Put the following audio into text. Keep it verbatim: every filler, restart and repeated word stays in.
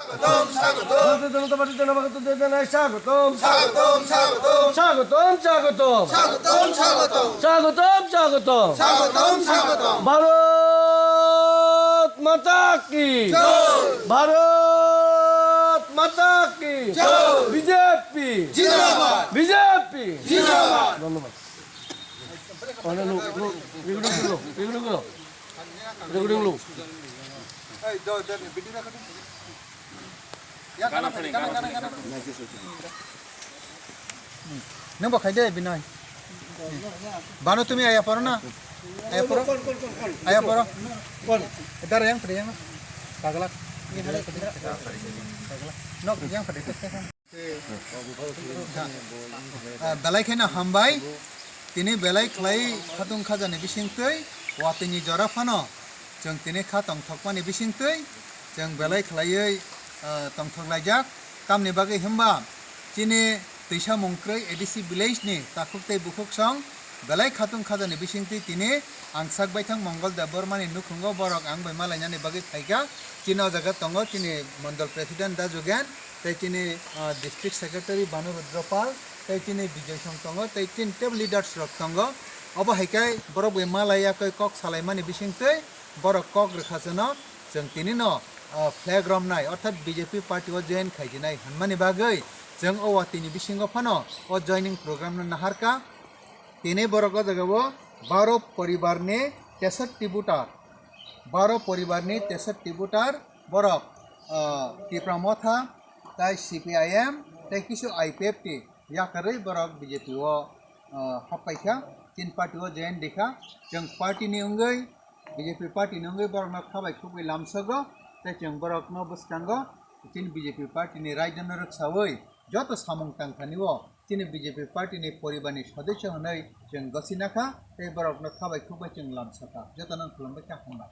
স্বাগতম, স্বাগতম। ভারতীয় জনতা পার্টির জনমাগত যোজনায় স্বাগতম। স্বাগতম, স্বাগতম। স্বাগতম, স্বাগতম। স্বাগতম, স্বাগতম। স্বাগতম, স্বাগতম। স্বাগতম, স্বাগতম। ভারত মাতা কি? জয়। ভারত মাতা কি? জয়। বিজেপি। জিন্দাবাদ। বিজেপি। জিন্দাবাদ। ধন্যবাদ। Ano, lo, lo, recording lo, recording lo, recording lo. Nang bo khai de, Binoy. Bano, tumi aya poro na? Aya poro? Aya poro? Dara yang pade yang. Paglak. Paglak. Nok yang pade. Ah, belai kheno hambai. Tini belai khlai khatung khajani bisingtwi watwini jora phano chwng tini kha tongthokmani bisingtwi chwng belai khlaiwi, ah, tongthok laijak. Tamni bagwi hwnba chini twisa mungkrwi A D C village ni takhuk tei bukhuk song belai khatung khajani bisingtwi tini ang sak baithang Mongol Debbarmani nukhungo borok ang bai malainani bagwi phaikha. Chini o jaga tongo chini mondol president Da Jugen. Tei chini, ah, district secretary Banu Rudra Pal, tei chini Bijoy Song tongo, tei chini tebo leaders rok tongo. Obo hai khe borok bai malai yakwi kok salaimani bisingtwi borok kok rwkha chwngno, chwng tini no, ah, flag romnai, orthat B J P party o join khaijinai hwnmani bagwi chwng o watwini bisingo phano o joining program no naharkha. Tini borok o jaga o baro poribar ni tesaat ti voter, baro poribar ni tesaat ti voter borok, ah, Tipra Motha, tei C P I M, tei kisu I P F T yakarwi borok B J P o, ah, happaikha, chini party o join rikha. Chwng party ni wngwi, B J P party ni wngwi borokno khabai khukbai lamsogo, tei chwng borokno bwskango chini B J P party ni raidano rwksawi joto samung tangthani o chini B J P party ni poribar ni sodosyo hwnwi chwng gosina kha, tei borokno khabai khukbai chwng lamsakha. Jotono khulumbai kha, hambai.